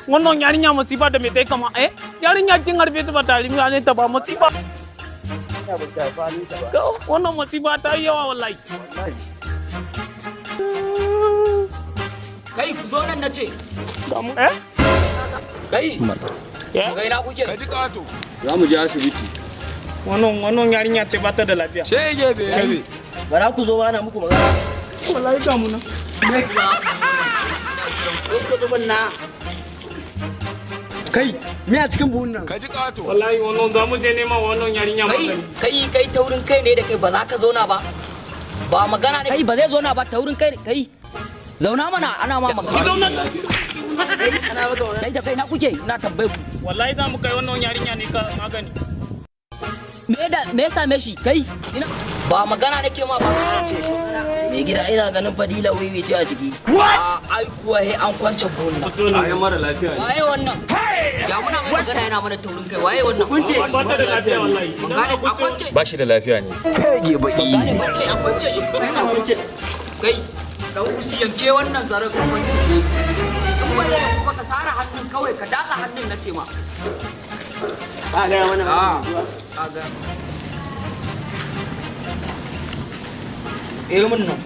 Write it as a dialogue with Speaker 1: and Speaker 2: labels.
Speaker 1: Wannan yarinya masifa da me tai kama eh? Yarinya kin harbe ta ba ta harbe ta ba masifa. Wannan masifa ta yi yawa wallahi.
Speaker 2: Kai ku zo nan nace.
Speaker 1: Eh?
Speaker 2: Kai.
Speaker 1: Eh?
Speaker 2: Kai na kuke.
Speaker 3: Ka ji ƙato.
Speaker 4: Za mu je asibiti.
Speaker 1: Wannan yarinya ce ba ta da lafiya.
Speaker 3: Shege bai rabe.
Speaker 5: Ba za ku zo ba na muku magana.
Speaker 1: Wallahi ga mu nan.
Speaker 5: Ko ku na.
Speaker 6: Kai, me a cikin buhun nan?
Speaker 3: Ka ji ƙato.
Speaker 1: Wallahi wannan za mu je neman wannan yarinya
Speaker 2: Kai
Speaker 1: magani.
Speaker 2: kai kai taurin kai ne da kai ba za ka zauna ba. Ba magana ne kai ba zai zauna ba taurin kai ne kai. Zauna mana ana ma
Speaker 1: Ki
Speaker 2: magana.
Speaker 1: zauna.
Speaker 2: Kai da kai na kuke ina tambaye ku.
Speaker 1: Wallahi za mu kai wannan yarinya ne ka magani.
Speaker 2: Me da me ya same shi kai? Ina ba magana nake ma ba.
Speaker 5: Mai gida ina ganin fadila wiwi ce a ciki.
Speaker 2: What? Ai kuwa he an kwance gona.
Speaker 4: Ai mara lafiya ne.
Speaker 2: Waye wannan? Ya muna mai magana yana mana taurin kai waye wannan?
Speaker 1: Kunce. Ba ta da lafiya wallahi.
Speaker 2: Ban gane a kwance.
Speaker 7: Ba shi da lafiya ne.
Speaker 3: Shege baki.
Speaker 2: Gane ba kai a kwance shi. Kai a kwance. Kai dan usi yanke wannan zaren ka kwance. In ba zai kuma ka sara hannun kawai ka datsa hannun na ce ma.
Speaker 5: Ba gaya mana
Speaker 2: Ah. Kaga. Eh mun nan.